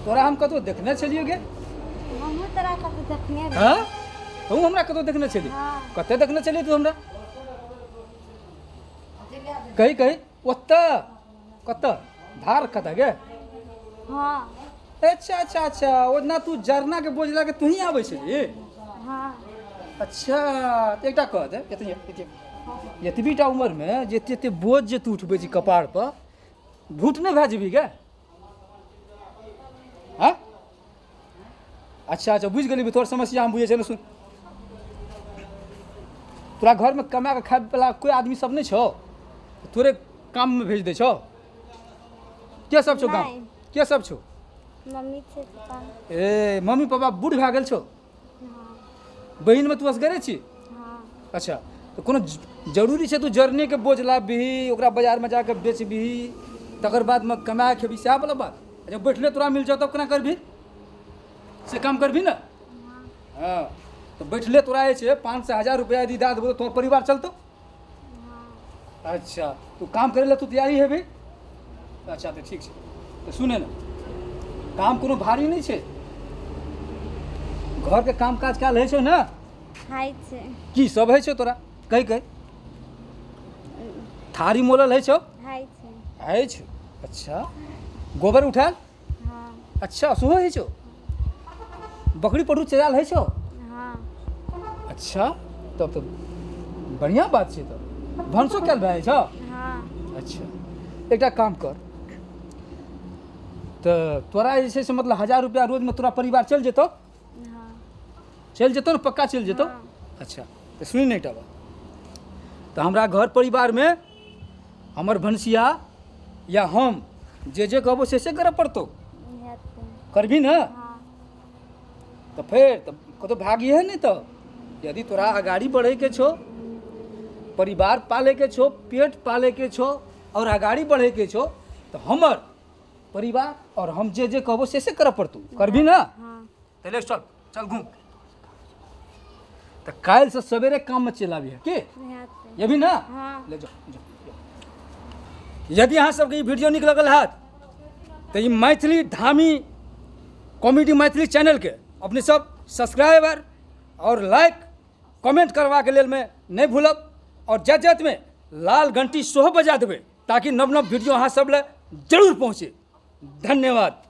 तोरा हम कतौ देखने छलियौ गे। हमहूँ तोरा कतौ देखने रही। हाँ, तू हमरा कतौ देखने छली? हाँ। कते देखने छली तू हमरा? कही कही, ओतऽ कतऽ धार कतऽ गे? हाँ। अच्छा अच्छा अच्छा, ओना तू जरना के बोझ लए के तू ही आबै छली? हाँ। अच्छा, तऽ एकटा कह दे, एतनी एतबी एतबीटा उमरमे जे एते एते बोझ जे तू उठबै छी कपार पर, भूत नहि भए जेबही गे? हाँ? अच्छा अच्छा, बुझि गेली तोहर समस्या, हम बुझै छियै। सुन, तोरा घरमे कमा कऽ खाय वला कोइ आदमी सब नहि छौ? तोरे काममे भेज दै छौ? के सब छौ गाँव? नहि। के सब छौ? मम्मी छै, पापा। ए, मम्मी पापा बूढ़ भए गेल छौ? हाँ। बहिनमे तू असगरे छी? हाँ। अच्छा, तऽ कोनो जरूरी छै तू जरनेके बोझ लाबबिही, ओकरा बाजारमे जाके बेचबिही, तकर बादमे कमा खेबही, सएह वला बात? जब बैठले तोरा मिल जाओ तब केना करबही? से काम करबही ने? हँ, तऽ बैठले तोरा जे छै 500 1000 रुपया यदि दए देबो तऽ तोहर परिवार चलतौ? अच्छा, तू काम करै लए तू तैयारी हेबही? अच्छा, तऽ ठीक छै। तऽ सुने ने, काम कोनो भारी नहि छै। घरके काम काज कयल होइ छौ ने? होइ छै। की सब होइ छौ तोरा? कहि कहि। थारी मोलल होइ छौ? होइ छै। होइ छौ। अच्छा, गोबर उठायल? हाँ। अच्छा, सेहो होइ छौ? बकरी पटू चरायल होइ छौ? हाँ। अच्छा, तब तऽ बढ़िआँ बात छै। तऽ भनसो कयल भए जाइ छौ? हाँ। अच्छा, एकटा काम कर तऽ, तोरा जे छै से मतलब 1000 रुपया रोजमे तोरा परिवार चलि जेतौ? हाँ। चलि जेतौ ने? पक्का चलि जेतौ? हाँ। अच्छा, तऽ सुनि ने एकटा बात, तऽ हमरा घर परिवारमे हमर भनसिया या हम जे जे कहबो से से करऽ पड़तौ। हेतै। करबही ने? हाँ। तऽ फेर तऽ कतहु भागिहे नहि। तऽ यदि तोरा अगाड़ी बढ़ैके छौ, परिवार पालैके छौ, पेट पालैके छौ आओर अगाड़ी बढ़ैके छौ, तऽ हमर परिवार आओर हम जे जे कहबो से से करऽ पड़तौ। करबही ने? हाँ। तऽ ले चल, चल घूम। तऽ काल्हिसँ सवेरे काममे चलि आबिहे की? हेतै। एबही ने? हाँ। ले जाओ, जाओ, जाओ। यदि अहाँ सबके ई वीडियो नीक लगल हैत तऽ ई मैथिली धामी कॉमेडी मैथिली चैनलके अपने सब सब्सक्राइबर और लाइक कमेंट करबाके लेल में नहि भूलब और जाइत जाइतमे लाल घंटी सेहो बजा देबै ताकि नव नव वीडियो अहाँ सब लए जरूर पहुँचे। धन्यवाद।